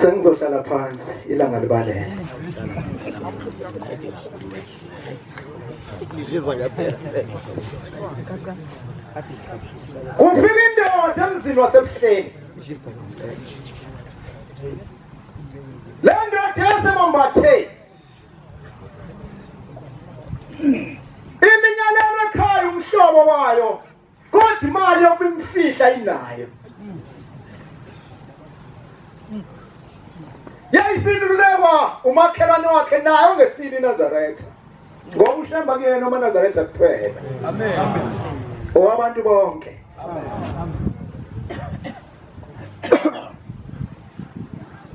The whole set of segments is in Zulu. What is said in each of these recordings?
Sengizohlala phansi ilanga libalele. Kufika indoda emzini wasebuhleni. Le ndoda yasemambatheni Iminyalelo ekhaya umhlobo wayo kodwa imali yokubimfihla inayo. Yayisilulekwa umakhelwane wakhe naye ongesile iNazaretha. Ngoba uShemba kuyena amaNazaretha kuphela. Amen. Owabantu bonke. Amen.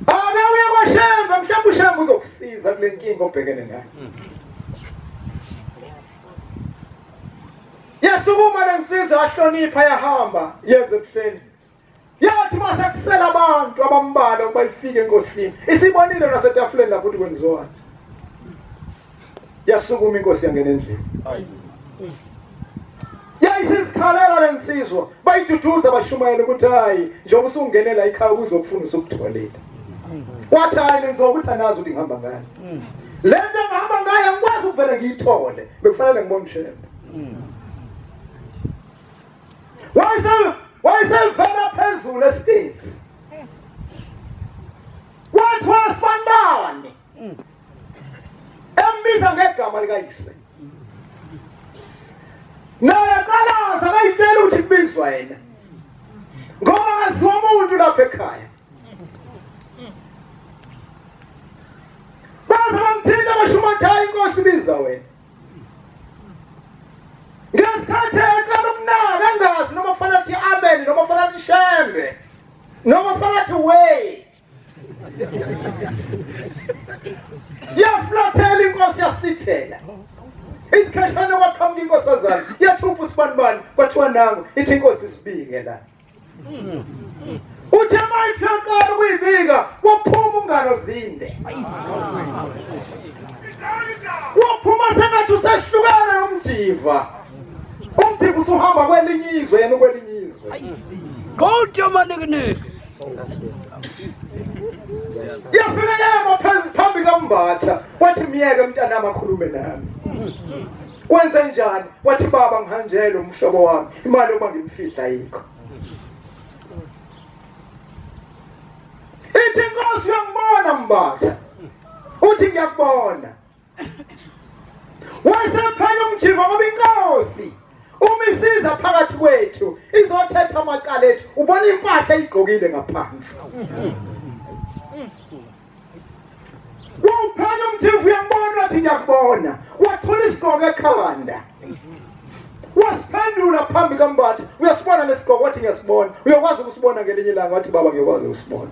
Ake uye kwaShembe, mhlawumbe uShembe uzokusiza kule nkinga obhekene nayo. Yasukuma le nsizwa yahlonipha yahamba yeza ebuhleni. Yathi mase kusela abantu abambalwa ukuba ifike enkosini. Isibonile nasetafuleni lapho ukuthi kwenziwani. Yasukuma inkosi yangena endlini. Yayisizikhalela le nsizwa, bayiduduza bashumayela ukuthi hayi njengoba usungenela ikhaya ukuzokufuna usukutholile. Wathi hayi lenziwa ukuthi anazi ukuthi ngihamba ngani. Le nto engihamba ngayo angikwazi ukuvele ngiyithole, bekufanele ngibone uShembe. Wayesevela phezulu esitezi. Wathi wasifanibani? Embiza ngegama likayise. Naye qalaza akayitshela ukuthi kubizwa yena. Ngoba akaziwa umuntu lapha ekhaya. Baze bamthinta basho ukuthi hayi inkosi ibiza wena. Ngesikhathi eqala ukunaka engazi noma kufanele athi amen noma kufanele athi shembe noma kufanele athi way. Yaflathela inkosi yasithela. Isikhashana kwaqhamuka inkosazana yathupha usibanibani kwathiwa nangu ithi inkosi isibike la. Uthe mayithi yaqala ukuyibika waphuma ungalo zinde. Waphuma sengathi usehlukene nomjiva. Umjiva usuhamba kwelinye izwe yena ukwelinye izwe. Go to manikiniki. Yafika yema phansi phambi kaMbatha wathi myeke mntanami akhulume nami. Kwenze njani? Wathi baba ngihanjelwe umhlobo wami imali yokuba ngimfihla ayikho. Ithi inkosi uyangibona Mbatha. Uthi ngiyakubona. Wayesephela umjiva ngoba inkosi uma isiza phakathi kwethu izothetha amacala ethu ubona impahla eyigqokile ngaphansi. Wawuphela umjiva uyambona wathi ngiyakubona. Wathola isigqoko ekhanda. Wasiphendula phambi kaMbatha. Uyasibona lesigqoko wathi ngiyasibona. Uyokwazi ukusibona ngelinye ilanga wathi baba ngiyokwazi ukusibona.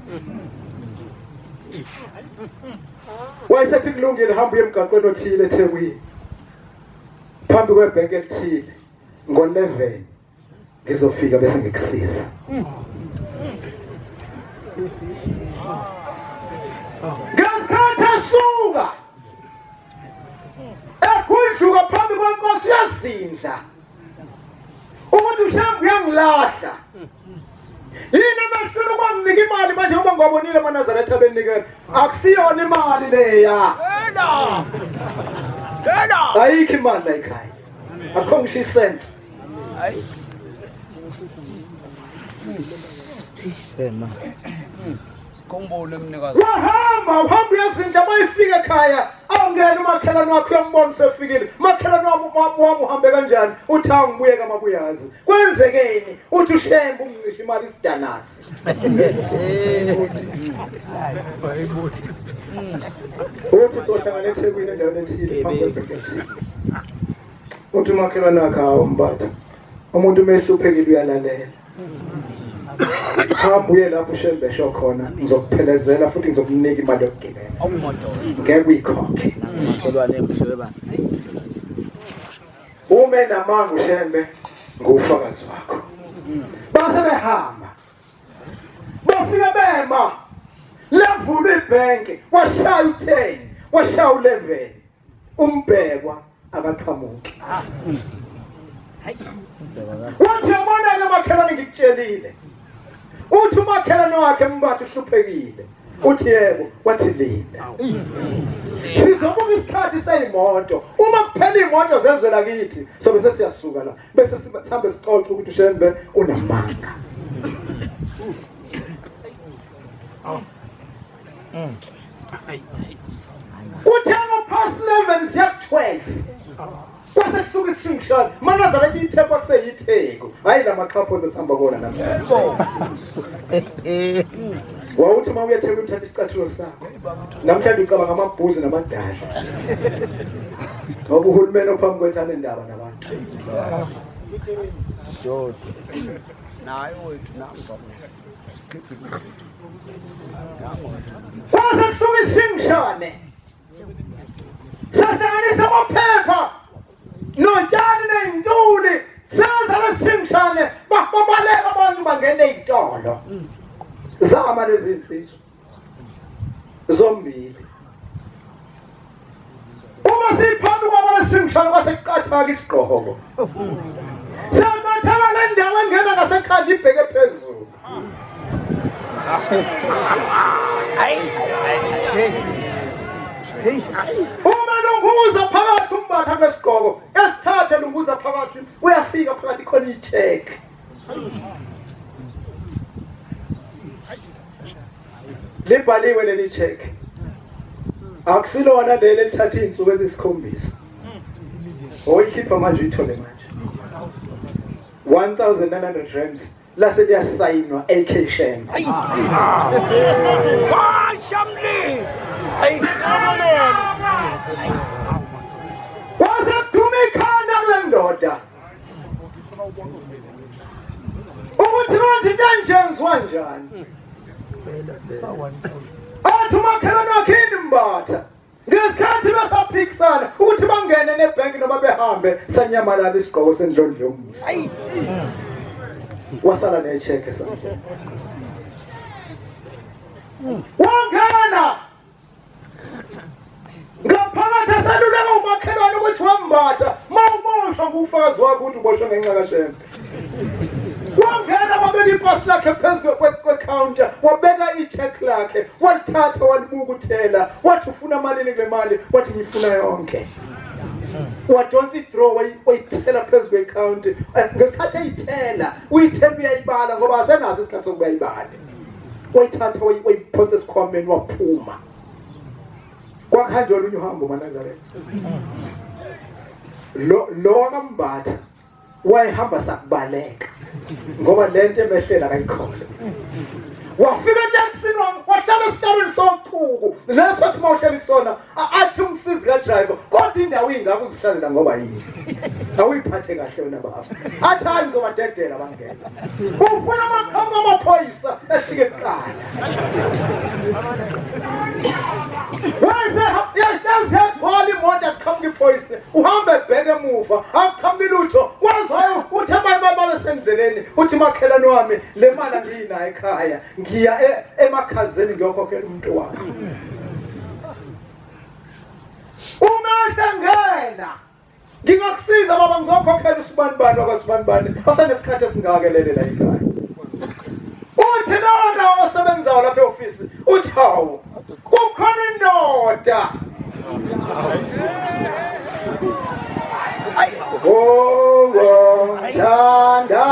Wayesethi kulungile hamba uye emgaqweni othile eThekwini. Phambi kwebhenki elithile ngo-11 ngizofika bese ngikusiza. Ngesikhathi esuka egudluka phambi kwenkosi uyazindla ukuthi uShembe uyangilahla. Yini emehlula ukwanginika imali manje ngoba ngiwabonile amaNazaretha benikela. Akusiyona imali leya. Ayikho imali la ekhaya. Akukho ngisho isenti. Hayi. Ema. Sikhumbule mnikazi. Wahamba uhamba uyazindla mayifika ekhaya awungena umakhelwane wakho uyambona usefikile. Umakhelwane wami wami uhambe kanjani? Uthi awu ngibuye kamabuyazi. Kwenzekeni? Uthi uShembe ungicisha imali isidanasi. Uthi sohlangana eThekwini endaweni ethile phambi kwebhekeshe. Uthi umakhelwane wakhe hawu mbatha. Umuntu uma ehluphekile uyalalela. Hamba uye lapho uShembe esho khona ngizokuphelezela futhi ngizokunika imali yokugibela. Ngeke uyikhokhe. Makhelwane mhlweba. Uma enamanga uShembe ngufakazi wakho. Base behamba. Bafika bema. Lavulwa ibhenki washaya u-10, washaya u-11. Umbhekwa akaqhamuki. Wathi yabona-ke makhelwane ngikutshelile. Uthi umakhelwane wakhe mbatha uhluphekile. Uthi yebo, wathi linda. Sizobuka isikhathi seyimoto. Uma kuphela imoto zezwe lakithi, sobe sesiyasuka la. Bese sihambe sixoxe ukuthi uShembe unamanga. Uthe ngo-past 11 siya ku-12 kwase kusuka isishingishane manaza lethi itheku kwakuseyitheku hhayi la maxhaphozi esihamba kona namhlanje wawuthi uma uya ethekwini uthatha isicathulo sakho namhlanje ucabanga amabhuzi namadala ngoba uhulumeni ophambi kwethu anendaba nabantu Naye wethu namva. Kwase kusuka isishingishane sahlanganisa amaphepha notshani ney'ntuli senza lesishingishane babaleka abantu bangena ey'tolo zama lezi nsizwa zombili uma siphambi kwabalesishingishane kwase kuqathaka isigqoko siyaqathaka le ndawo engena ngasekhanda ibheke phezulu uma lunguza phakathi umbatha kulesigqoko esithathe lunguza phakathi uyafika phakathi khona i-check Libhaliwe leli check. Akusilona leli elithatha izinsuku ezisikhombisa. Oyikhipha manje uyithole manje. 1900 rams lase liyasayinwa AK Shembe. Shamli. Kwase kuduma ikhanda kule ndoda. Ukuthi manje into enje yenziwa njani? Athi umakhelwane wakhe yini mbatha ngesikhathi besaphikisana ukuthi bangene nebhenki noma behambe sanyamalala isigqoko sendlondlo yomuzi wasala nesheke esandleni wangena ngaphakathi eseluleka umakhelwane ukuthi wambatha ma uboshwa ngufakazi wakho ukuthi uboshwe ngenxa kashembe wangena wabeka ipasi lakhe phezu kwekhawunta wabeka i-check lakhe walithatha walibuka uthela wathi ufuna malini kule mali wathi ngiyifuna yonke wadonsa i-draw wayithela phezu kwekhawunti ngesikhathi eyithela uyithela uyayibala ngoba asenaso isikhathi sokuba ayibale wayithatha wayiphonsa esikhwameni waphuma kwakuhanjwa olunye uhambo manazaretha lo lo wakambatha wayehamba sakubaleka ngoba lento emehlela akayikholwa wafika etekisini wahlala esihlalweni sochuku leso athi uma uhleli kusona athi umsizi kadriver kodwa indawo ingako uzihlalela ngoba yini awuyiphathe kahle wena baba athi hayi ngizobadedela bangena ufuna amaqhamuka amaphoyisa eshike kuqala wayeseyagcwala imoto aqhamuka iphoyisa uhambe ebheke emuva akuqhamuki lutho wazwayo uthi abanye babesendleleni uthi makhelwane wami le mali angiyinayo ekhaya ngiya e, emakhazeni ngiyokhokhela umuntu wami uma ehlangena Ngingakusiza baba ngizokhokhela usibanibani wakwasibanibani osenesikhathi esingaka elele la ekhaya. Uthi lona osebenzayo lapha e-ofisi uthi hawu kukhona indoda. Oh, oh, thanda.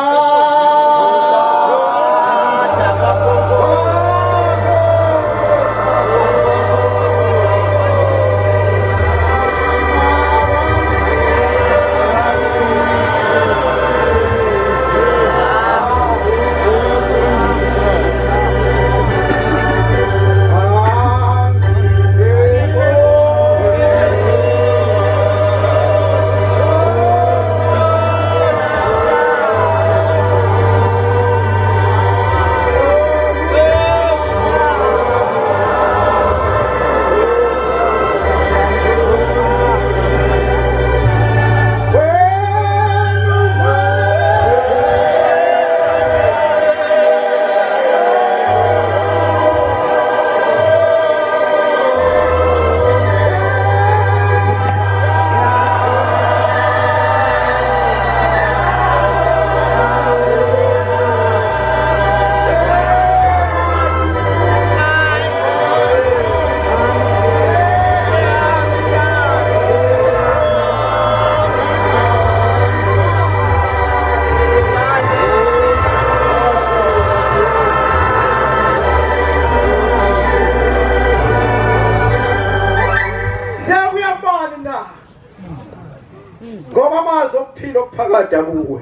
Adabuwe.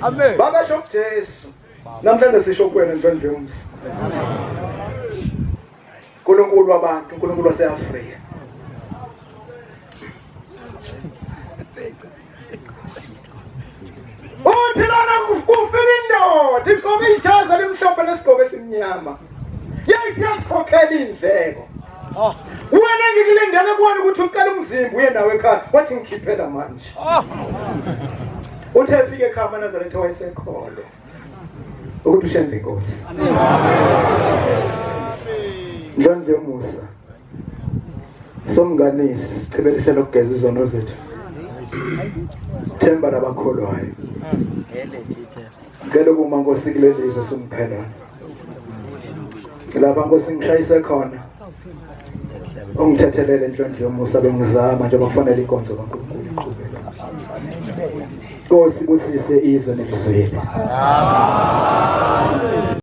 Amen. Babasho kuJesu. Namhlanje sisho kuwena ndlondlo yomsi. uNkulunkulu wabantu, uNkulunkulu waseAfrika. Uthi lana kufika indoda igqoke ijazi elimhlophe nesigqoko esimnyama. Yeyi siyazikhokhela iy'ndleko. Oh. Wena ngikulindele kuwena ukuthi ucela umzimba uye nawe ekhaya. Wathi ngikhiphela manje. Oh. Uthe efika ekhaya amaNazaretha wayesekholwa ukuthi ushembe inkosi. Ndlondlo yomusa. Somnganisi sichibelise lokugeza izono zethu. Themba labakholwayo. Ngicela ukuma Nkosi kuleli zwe sumphela. Lapha Nkosi ngishayise khona. Ungithethelele inhlonhlo yomusa bengizama njengoba kufanele inkonzo kaNkulunkulu iqhubeke. Nkosi busise izwe nelizwile. Amen.